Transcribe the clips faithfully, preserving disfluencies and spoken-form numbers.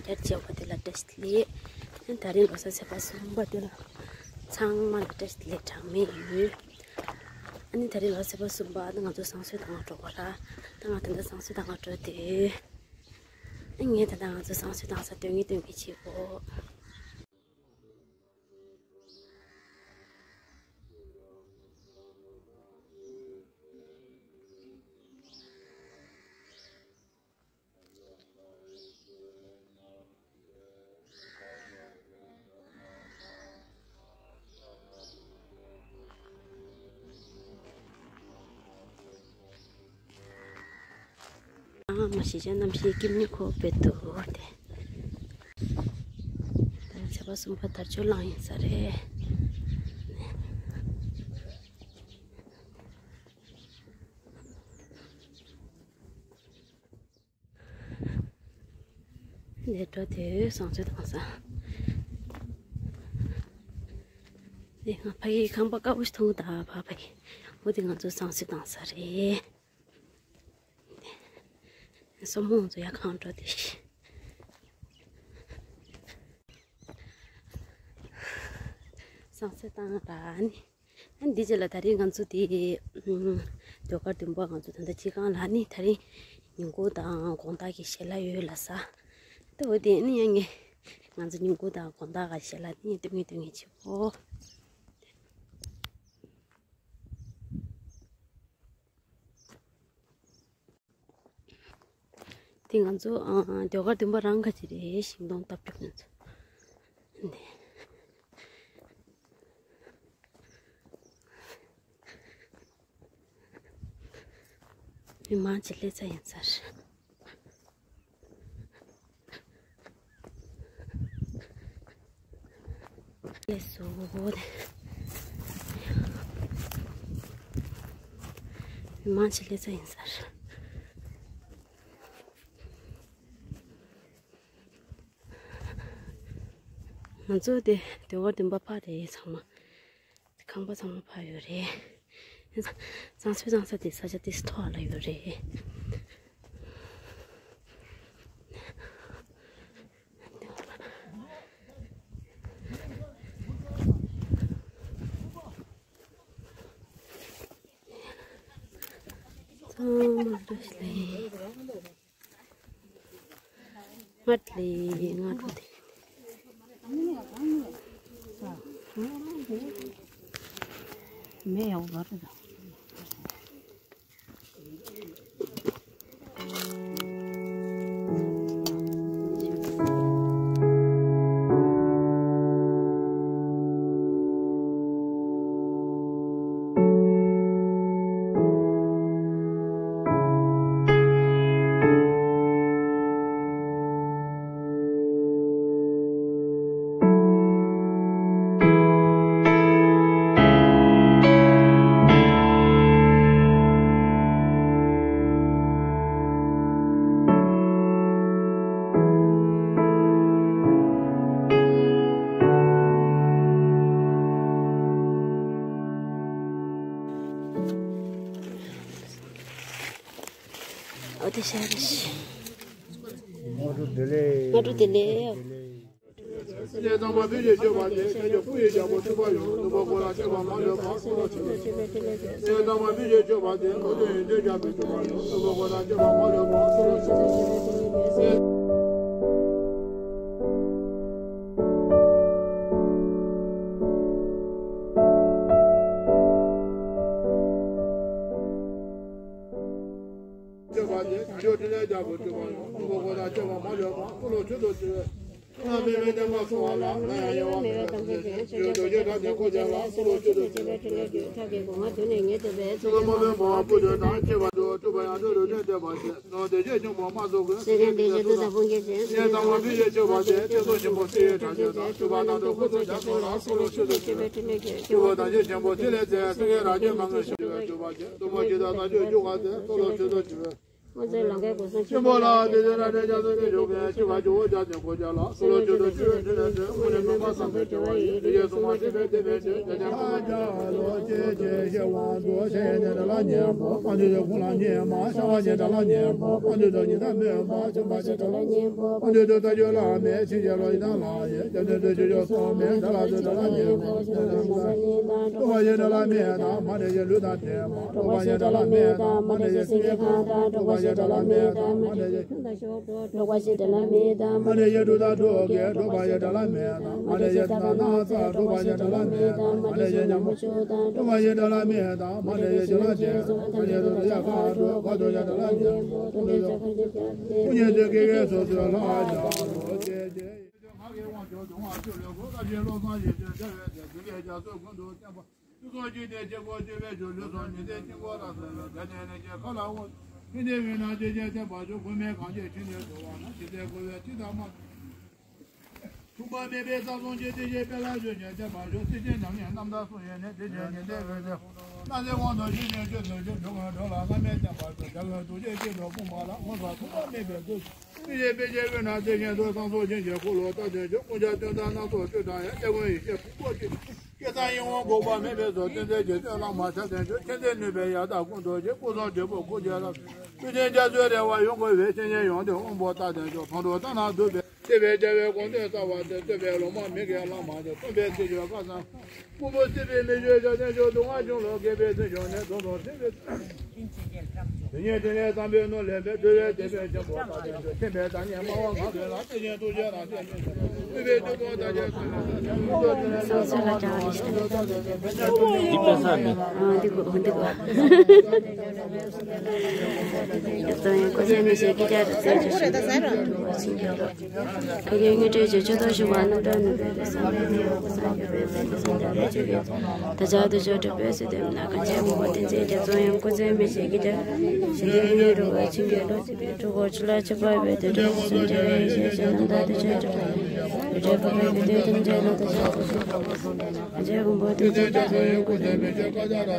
བསྐྱར་བྱས་པ་དེ་ལ་བཀྲ་ཤིས་བདེ་ལེགས། ད་རིང་ལོ་གསར་ཚེས་པ་གསུམ་པ་དེ་ལ་ཚང་མ་ལ་བཀྲ་ཤིས་བདེ་ལེགས་གྲངས་མེད་ཡོད། ཨ་ནི་ད་རིང་ལོ་གསར་ཚེས་པ་གསུམ་པ་ཨ་ནི་ང་ཚོ་བཟང་གསོལ་གཏོང་ག་འགྲོ་དགོས་ར། ད་ང་ད་ལྟ་བཟང་གསོལ་གཏོང་ག་འགྲོ་དུས། ཨ་ངས་ད་ལྟ་ང་ཚོ་བཟང་གསོལ་གཏོང་ས་སྡོད་ངེས་སྡོད་ངེས་བྱེད་དགོས། ཨ་མ་ཤི་ཅན་རྣམ་ཤེས་སྐྱིད་མི་ཁོ་བེད་དུ་དེ། ད་ཚེས་པ་གསུམ་པ་དར་ལྕོག་ལངས་ཡིན་ས་རེད། ལས་འགྲོ་དེ་བཟང་སྤྱོད་བཏང་ས། དེ་ང་ཕ་གི་ཁང་པ་དཀར་པོ་ཞིག་མཐོང་གི་ད་ཕ་ཕ་གི། འོ་དེ་ང་ཚོ་བཟང་སྤྱོད་བཏང་ས་རེད། སོ་མོ་ང་ཚོ་ཡར་ཁང་འགྲོ་དེ་ཤི། བཟང་སྤྱོད་བཏང་ར་ནི། ཨ་འདི་རྗེས་ལ་ད་རིང་ང་ཚོ་དེ་ཟློས་གར་བདུན་པ་ང་ཚོ་ད་ལྟ་སྤྱི་ཁང་ལ་ནི་ད་རིང་ཉིན་གུང་དང་དགོང་དག་གི་ཞལ་ལག་ཡོད་ལ་ས། ད་འོ་དེ་ནི་ཡང་ངས་ང་ཚོ་ཉིན་གུང་དང་དགོང་དག་གི་ཞལ་ལག་ནི་སྟོན་ངེས་སྟོན་ངེས་བྱེད་གོ། དེ་ང་ཚོ་ཨ་ཟློས་གར་བདུན་པ་རང་ག་ཅི་རེད། ཤིང་སྡོང་བཏབ་རྒྱུ་ང་ཚོ་འདི། མི་མང་ཅིག་སླེབས་ཚར་ཡིན་ས་རེད། སླེབས་སོང་། མི་མང་ཅིག་སླེབས་ཚར་ཡིན་ས་རེད། ང་ཚོ་དེ་ཟློས་གར་བདུན་པ་ཕར་རེད་ཚང་མ། ཁང་པ་ཚང་མ་ཕར་ཡོད་རེད། བཟང་སྤྱོད་བཏང་ས་དེ་ས་ཆ་དེ་ཐོག་ལ་ཡོད་རེད། ཚང་མ་བཀྲ་ཤིས་བདེ་ལེགས། སྔར་ལས་སྔར་དུ་དེ། མེ་ཡོད་པར། ཨོ་དེ་ཤ་རེ་ཤི། སྔ་དྲོ་བདེ་ལེགས། སྔ་དྲོ་བདེ་ལེགས། སྔོན་ཚེ་ལང་ཀའི་གོས་བཟང་ཆེན་པོ་ལ། དེ་ཚེ་ར་རེ་རྒྱ་མཚོ་ནས་བཞུགས་མཁན་ཆུ་ཁ་ཆུ་བོ་རྒྱ་ཆེན་གོ་རྒྱ་ལ། སུ་ལོ་ཆུ་དང་ཆུ་ཡོད་ཆུ་ལས་འདྲེན་དངོས་གནས་སྟོང་པ་བསམ་པའི་བདེ་བ་ཡིན། དེ་ཡས་སྲུང་མ་ཐེག་པའི་བདེ་བའི་ཆོས་རྒྱ་ཆེན་པོ། ལོ་ཆེ་ཆེ་ཤེས་དབང་དུ་ཤེས་ནས་དགྲ་ལ་ཉན་པོ། སྤང་འདུས་དུ་ཁུངས་ལ་ཉན་པ། ཤ་བ་ཉན་དགྲ་ལ་ཉན་པོ། སྤང་འདུས་དུ་ཉི་ཟླ་སྨོན་པ། ཆུ་འབའ་ཞིག་དགྲ་ལ་ཉན་པོ། སྤང་འདུས་དུ་རྟ་རྒྱུག་ལ་མེད་ཕྱིན་ཆད་ལོ་ཡི་དྭགས་ལ་ཡོད། སྐྱབས་གནས་དུ་ཆུ་ཡོད་སོགས་མེད་དགྲ་ལ་ཚུད་དགྲ་ལ་ཉན་པོ། སྤྲོ་བ་ཡི་དགྲ་ལ་མེད་དང་མ་འདྲེས་ཀྱི་ལུས་དང་ལྡན་པ། སྤྲོ་བ་ཡི་དགྲ་ལ་མེད་དང་མ་འདྲེས་ཀྱི་སེང་གེ་ཁ་དང་། སྤྲོ་བ་ཡི་དགྲ་ལ་མེད་དང་མ་འདྲེས་ཀྱི་འབྲོག་པ་ཞིག་དགྲ་ལ་མེད་དང་། མ་འདྲེས་ཀྱི་འབྲུག་དང་འབྲོག་སྐད། འབྲོག་པ་ཞིག་དགྲ་ལ་མེད་དང་། མ་འདྲེས་ཀྱི་ཐ་ན་ཚ། འབྲོག་པ་ཞིག་དགྲ་ལ་མེད་དང་། མ་འདྲེས་ཀྱི་ཉ་མོ་ཆུ་དང་། འབྲོག་པ་ཞིག་དགྲ་ལ་མེད་དང་། མ་འདྲེས་ཀྱི་ཞིང་ལ་ཆེན་ཚོ། ཐམས་ཅད་དུ་འགྲོ་ཡ་ག་འགྲོ་ག་འགྲོ་ཡ་དགྲ་ལ་མེད་པོ། ཐུགས་ཉིད་ཚོ་ཁ་ཆེ་ཁྱབ་སྟེ། ཐུགས་ཉིད་ཚོ་ཀེ་ཀེ་སོ་སོའི་ལྷ་བྱ་རོག་ཅེས་ཅེས། ང་གི་དབང་ཕྱུག་གདུང་བ་ཆུ་ལས་འཁོར། བཀའ་བཞིན་བློ་བཟང་ཡེ་ཤེས་བདེ་བའི་ཚལ། འཛིན་པའི་རྒྱ་མཚོ་ཀུན་ཏུ་བརྟན་པ། ཆོས་ཚོགས་ཀྱི་སྡེ་གཅིག་པོ་སྤྱོད་པའི་ཆོས། ལུས་སྲོག་ཉི་ཟེར་དཀྱིལ་འཁོར་ལ་སོགས་པའི། རྒྱ་ནས་ནས་ཀྱི་མཁའ་ལ་དབང་ཕྱིན་ཏེ་འོད་སྣང་ཇི་བཞིན་སྟོན་པར་ཤོག །གོང་མའི་གངས་ཅན་ཞིང་ནས་སོ་བ་ན། ཇི་སྲིད་འཁོར་བའི་འཁྲིས་དང་མ་མཐུན་པ་མེད་པའི་ས་གསུམ་གྱི་རྩེ་ཞིང་དཔལ་ལ་སྤྱོད་ཅིང་སྟོན་པར་ཤོག །སྲིད་ཞིའི་ཉམས་ལེན་རྣམ་དག་གསུང་ཡས་ནས། དེ་བཞིན་ཉི་ཟེར་འོད་ཟེར་སྣང་སྲིད་དབང་ཐོབ་ཞིང་ནས་སྤྱོད་ཚུལ་གྱིས། འགྲོ་ཀུན་འགྲོ་ལ་བླ་མེད་བསྟན་པར་ཤོག །རྒྱལ་བའི་ཐུགས་རྗེ་སྤྱི་དང་ཕུང་པོ་ལ། མངོན་སུམ་མཐུན་པ་མེད་པའི་ཚུལ། ཕྱི་ཡི་དཔེ་བྱད་དབུས་ན་བརྩེགས་བཞིན་དུ། བསང་གསོལ་བྱིན་གྱིས་འཁོར་ལོ་བརྟན་ཅིང་བཞུགས། ཀུན་ཁྱབ་དོན་དམ་སྣ་ཚོགས་སྤྲུལ་དང་ཡང་། སྐྱེ་ཀུན་ཡེ་ཤེས་ཕུང་པོ་གཅིག །སྐལ་བཟང་ཡིད་འོང་འགུགས་པ་མེད་པའི་ཚུལ། བསྟན་འཛིན་རྗེ་བཙུན་བླ་མ་ཆ་ཚང་མཆོག །མཁྱེན་བརྩེ་ནུས་པའི་ཡང་དག་ཀུན་ཐོབ་ཅིང་། སྐུ་གསུམ་འབྲས་བུ་སྐུ་གཅིག་ལ། ཐུགས་རྗེ་རྒྱ་མཚོའི་རལ་པ་ཡོངས་བསྐོར་བའི། བཤེས་གཉེན་ཡོངས་འདུས་དབང་པོ་རྟ་དྲེལ་མཆོག །མཐོང་གྲོལ་ལྟ་ན་སྡུག་པའི། བརྩེ་བའི་རྒྱལ་བའི་དགོངས་དོན་གསལ་བར་མཛད། བསྟོད་པའི་ལོ་མ་མི་དགེ་བླ་མ་དང་། སྟོན་པའི་ཚེ་ཆོས་སྐལ་བཟང་། སྐུ་འབུམ་སྲིད་པའི་མི་བསྐྱོད་ཞབས་བརྟན་མཆོག །དུག་ལྔ་འབྱུང་ལུགས་བསྐལ་པའི་མཚན་མཆོག་ནས། དུག་དང་སྲིན་པོའི་དུས་ཉིད་དྲིན་ལས་བསམ་པའི་ནོར་ལས་འཕེལ། འདུལ་བའི་དེད་དཔོན་ཆེན་པོ་རྟ་དྲེལ་མཆོག །ཐེམ་པའི་བདག་ཉིད་སྨྲ་བ་ང་བོས་ལ། བསྟན་འཛིན་ཐུགས་རྗེ་རང་བཞིན་མེད། སྤྲུལ་པའི་སྤྲུལ་སྐུ་དར་ཞིང་སོན་ལ་སོན་ལ། འདི་དགོས་འདི་དགོས། ཡ་ཙང་ཡང་ཀོ་ཅན་མི་ཤེས་ཀི་ཅར་ཟེར་ཅིག་ཤེས་ཀྱི་འདུག །ཁ་ཡོད་ངེས་སྤྲོད་ཀྱི་ཆོས་ཐོག་ཞུ་བ་རྣམ་གྲངས་ནུས་པའི་བསམ་པའི་དེ་ཡོད་ཀྱི་སངས་རྒྱས་པའི་བསྟན་པའི་སངས་རྒྱས་པའི་ཆོས་ཀྱི་དར་ཆ་དུ་ཆོས་སྒྲུབ་པའི་སྲོལ་གཏོད་ན། གངས་ཅན་མང་པོ་བསྟན་འཛིན་རྒྱ་མཚོ་ཡང་། ཀོ་ཅན་མི་ཤེས་ཀི་ཅར་ཞེས་འདི་ཉིད་རུ་བ་ཆིང་གི་ལོ་ཅི་པའི་ཁྲུ་གོ་ཆུ་ལ་ཆུ་བར་བའི་དུས་དྲན་སུ་འབྲེལ་བའི་ཤེས་བྱ་རྣམ་དག་ཏུ་ཆོས་སྒྲུབ་པ་ཡི་དུས་དྲན་ཕུར་པའི་དུས་ཐམས་ཅད་ལ་དར་ཆ་དུ་ཆོས་སྒྲུབ་པ་སངས་རྒྱས་མང་པོ་བསྟན་འཛིན་རྒྱ་མཚོ་ཡང་། ཀོ་ཅན་མི་ཤེས་ཀི་ཅར་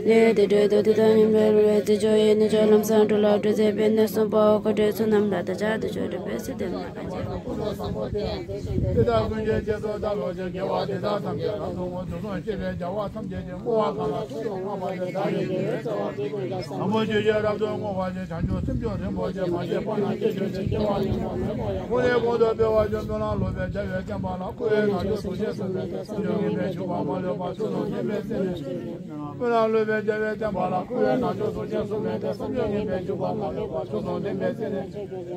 ལས་དེ་འདྲའི་དོན་དུ་དེ་དང་མཉམ་པའི་རུ་བའི་རྩེ་མཆོག་ཡིན་ནི་ཆོས་ལམ་སང་འགྲོ་ལ་སྒྲོལ་མཛད་པའི་གནས་གསུམ་པའོ། མཁའ་འགྲོའི་ཚོགས་རྣམས་ལ་དར་ཆ་དུ་ཆོས་སྒྲུབ་པའི་སྲོལ་གཏོད་ན། དེ་དག་ཀུན་གྱི་རྗེས་སུ་བདག་སློབ་ཅིང་། དགེ་བ་འདི་དག་ཐམས་ཅད་རབ་ཏུ་བསྔོ། དུག་གསུམ་སྐྱེ་བའི་རྒྱལ་བ་ཐམས་ཅད་ཀྱིས། བསྔོ་བ་གང་ལ་ཐུགས་སུ་བསྔགས་པ་དེ། བདག་ཡིད་ཀྱི་འོད་གསལ་བ་དེ་ཀུན་ཀྱང་། དང་པོ་ཆོས་ཀྱི་རབ་ཏུ་བསྔོ་བ་ནི། བྱང་ཆུབ་སེམས་མཆོག་རིན་པོ་ཆེ། མ་སྐྱེས་པ་རྣམས་སྐྱེ་གྱུར་ཅིག །སྐྱེ་བ་ལེན་པ་མེད་པ་ཡང་། གོང་ནས་གོང་དུ་འཕེལ་བར་གྱུར། སྨོན་ལམ་སློབ་པའི་རྒྱལ་བའི་བསྟན་པ་ལ། སྐུ་ཡི་ནང་མཆོད་གཟུགས་ཅན་གསུམ་ལྡན་ཏེ། བསམ་བརྗོད་ངེས་པའི་འབྱུང་བ་མ་ལུས་པ། ཕྱོགས་དང་མཐུན་པའི་སེམས་ནི། སྨོན་ལམ་སློབ་པའི་རྒྱལ་བའི་བསྟན་པ་ལ། སྐུ་ཡི་ནང་མཆོད་གཟུགས་ཅན་གསུམ་ལྡན་ཏེ། བསམ་བརྗོད་ངེས་པའི་འབྱུང་བ་མ་ལུས་པ། ཕྱོགས་དང་མཐུན་པའི་སེམས་ནི།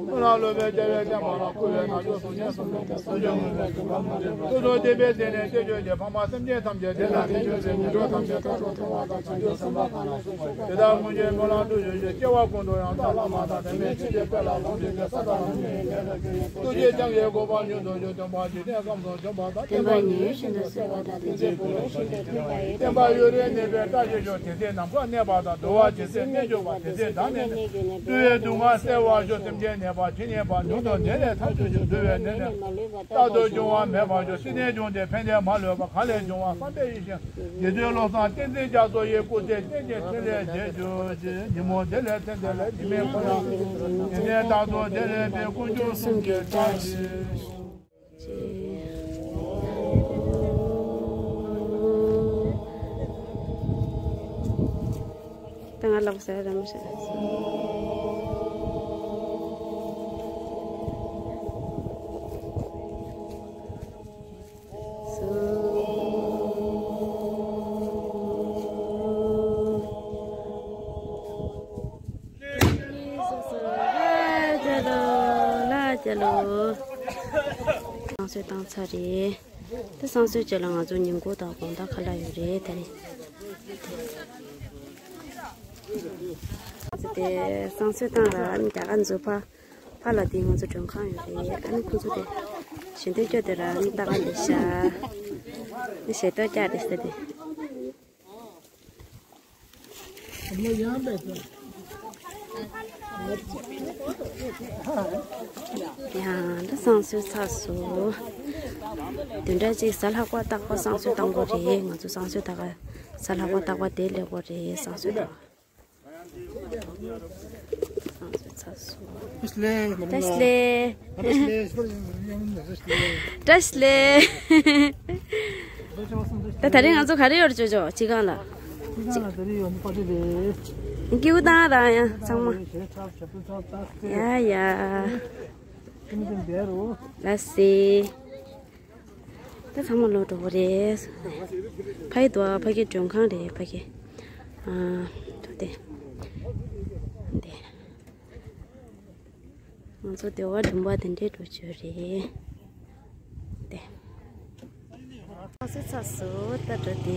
སྨོན་ལམ་སློབ་པའི་རྒྱལ་བའི་བསྟན་པ་ལ། སྐུ་ཡི་ནང་མཆོད་གཟུགས་ཅན་གསུམ་ལྡན་ཏེ། བསམ་བརྗོད་ངེས་པའི་འབྱུང་བ་མ་ལུས་པ། ཕྱོགས་དང་མཐུན་པའི་སེམས་ནི། བསྟན་བཅོས་ཀྱི་ཕ་མ་སེམས་ཅན་ཐམས་ཅད། དེ་ལ་བསྟན་བཅོས་ཀྱི་ངན་འགྲོ་ཐམས་ཅད། མཐར་ཐུག་ཐོབ་པ་དང་། བྱང་ཆུབ་སེམས་དཔའ་གང་ལ་སོགས་པ། དེ་དག་ཀུན་གྱི་སྨོན་ལམ་དུ་གྱུར་ཅིག །སྐྱེ་བ་ཀུན་ཏུ་ཡང་དག་བླ་མ་དང་། དམ་པའི་ཆོས་ཀྱི་དཔལ་ལ་ལོངས་སྤྱོད་ཅིང་། ས་དང་ལམ་གྱི་ཡོན་ཏན་ལ་བརྟེན་ནས། ཐུགས་རྗེ་ཅན་གྱི་གོ་འཕང་མྱུར་དུ་འབྱུང་། སྟོན་པ་འཇིག་རྟེན་ཁམས་སུ་བྱོན་པ་དང་། བསྟན་པ་ཉི་འོད་བཞིན་དུ་གསལ་བ་དང་། བསྟན་འཛིན་འཁོར་ལོ་བཞིན་དུ་མཐུན་པ་ཡི། བསྟན་པ་གཡུ་རལ་གནས་པའི་བཀྲ་ཤིས་ཤོག །དེ་ཚེ་ནམ་མཁའ་གནས་པ་དང་། འགྲོ་བ་ཇི་སྲིད་གནས་གྱུར་པ། དེ་ཚེ་བདག་ནི་གནས་གྱུར་ནས། འགྲོ་བའི་སྡུག་བསྔལ་སེལ་བར་ཤོག །སེམས་ཅན་ནད་པ་ཇི་སྙེད་པ། མྱུར་དུ་ནད་ལས་ཐར་གྱུར་ཅིག །འགྲོ་བའི་ནད་ནི་རྟག་ཏུ་འབྱུང་བ་མེད་པར་ཤོག །སྲིད་རྟེན་འབྱུང་ལྡན་ཕན་བདེ་མ་ལུས་པ། གང་ལས་བྱུང་བ་བསམ་པའི་ཡེ་ཤེས། རྗེ་བཙུན་བློ་བཟང་བསྟན་འཛིན་རྒྱ་མཚོ་ཡི། སྐུ་ཚེ་བརྟན་ཅིང་འཕྲིན་ལས་རྒྱས་གྱུར་ཅིག །ཉིན་མོ་བདེ་ལེགས་མཚན་བདེ་ལེགས། ཉི་མའི་འཁོར་ཡང་དེ་ནས་རྟག་ཏུ་བདེ་ལེགས་པའི། དཀོན་མཆོག་གསུམ་གྱི་བཀྲ་ཤིས་ཤོག །ད་ང་ལབ་ཟེར་ར་མི་ཤེས། བསང་གསོལ་བཏང་ཚར་རེད། ད་བསང་གསོལ་རྗེས་ལ་ང་ཚོ་ཉིན་གུང་དང་དགོང་དག་ཁ་ལག་ཡོད་རེད་ད་རེད། ང་ཚོ་དེ་བསང་གསོལ་བཏང་ར་ཨ་ནི་རྒྱ་གར་མཛོད་ཕ་ཕ་ལ་དེ་ང་ཚོ་མགྲོན་ཁང་ཡོད་རེད། ཨ་ནི་ཁོང་ཚོ་དེ་ཞལ་འདོན་སྐྱོར་དེ་ར་ཨ་ནི་ལྟ་ག་འདི་ཤ་ནི་ཞལ་འདོན་སྐྱོར་དེ་ས་དེ། ཡང་འདི་བསང་གསོལ་ཚར་སོང་། དེ་འདྲ་ཅིག་གཟའ་ལྷག་པ་རྟག་པར་བསང་གསོལ་བཏང་དགོས་རེད། ང་ཚོ་བསང་གསོལ་ད་ག་གཟའ་ལྷག་པ་རྟག་པར་དེ་སླེབས་དགོས་རེད། བསང་གསོལ་ད་ག་བཀྲ་ཤིས་བཀྲ་ཤིས་བཀྲ་ཤིས། ད་དེ་རིང་ང་ཚོ་ག་རེ་ཡོད་ཅོ་ཅོ་ཅི་གང་ལ། སྐྱིད་པོ་བཏང་ར་ཡ་ཚང་མ། ཡ་ཡ། ལ་སི། ད་ཚང་མ་ལོག་འགྲོ་གི་རེད། ཕ་གི་འདུག་ཕ་གི་མགྲོན་ཁང་རེད་ཕ་གི། ཨ། འདུག་སྟེ། འདི། ང་ཚོ་སྡེ་བ་བདུན་པ་དེ་འདྲའི་འགྲོ་རྒྱུ་རེད། འདི། ང་ཚོ་ཚ་སུ་ད་འགྲོ་དེ།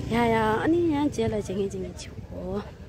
ཡ་ཡ་ཨ་ནི་ཡང་རྗེས་ལ་བྱེད་ངེས་བྱེད་ངེས་བྱེད་གོ།